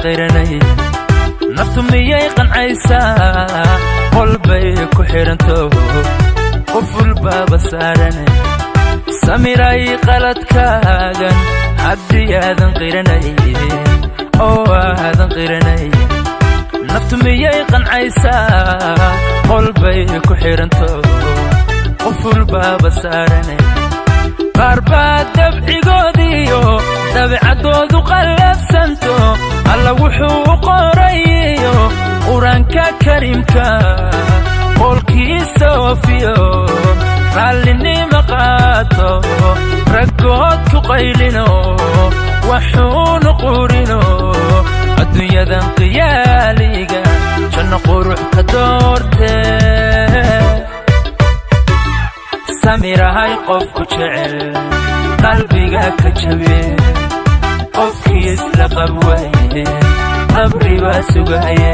Qiranay naftu miyay qancaysaa? Qolbay ku xidhanto, quful baaba saaran. Samiray qaladkaagan haddii aadan qiranay oo aadan qiranay. Naftu miyay qancaysaa? Qolbay ku xidhanto, quful baaba saaran. Qaar baa dabcigoodiyo dabeecaddoodu qallafsanto, Alla wuxuu u qorayiyo Qur-aanka Kariimka qowlkiisa oofiyo, raallinima qaato, raggood ku qaylino, waxuunu qurino, adduunyadan qiyaaliga janno qurux ka doortee. Samirahay qofku jecel qalbiga ka jabe, qofkii isla qabwaye qabri baa sugaye.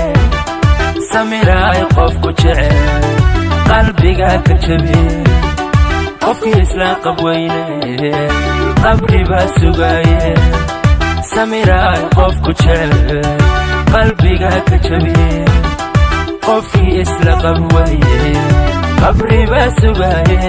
Samirahay qofku jecel qalbiga ka jabe, qofkii isla qabweyne qabri baa sugaye. Samirahay qofku jecel qalbiga ka jabe, qofkii isla qabwaye qabri baa sugaye.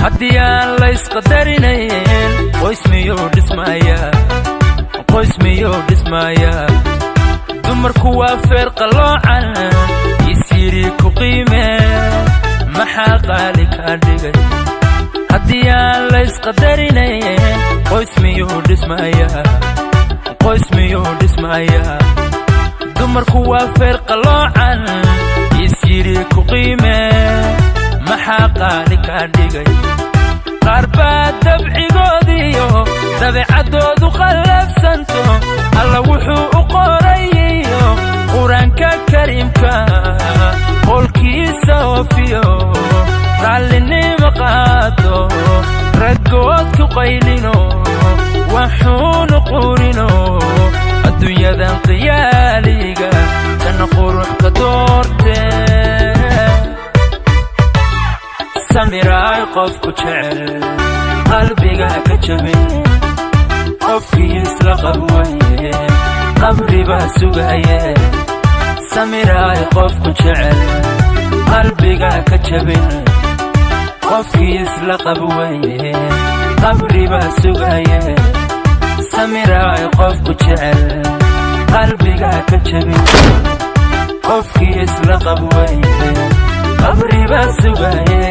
Haddii aan laysqadarinayn, qoys miyuu dhismayaa? Qoys miyuu dhismayaa? Dumarku waa feer qalloocan, isyidhi ku qiimee, maxaa qaali kaa dhigay? Haddii aan laysqadarinayn, qoys miyuu dhismayaa? Qoys miyuu dhismayaa? Dumarku waa feer qalloocan, isyidhi ku qiimee, maxaa qaali kaa dhigay? Qaar baa dabcigoodiyo dabeecaddoodu qallafsanto, Alla wuxuu u qorayiyo Qur-aanka Kariimka qowlkiisa oofiyo, raallinima qaato, raggood ku qaylino, waxuunu qurino, adduunyadan qiyaaliga janno qurux ka doortee. Samiraay qofku jecel qalbiga ka jabin, qofkii isla qabwaye qabri baa sugaye. Samiraay qofku jecel qalbiga ka jabin, qofkii isla qabwaye qabri baa sugaye. Samiraay qofku jecel qalbiga ka jabin, qofkii isla qabwaye qabri baa sugaye.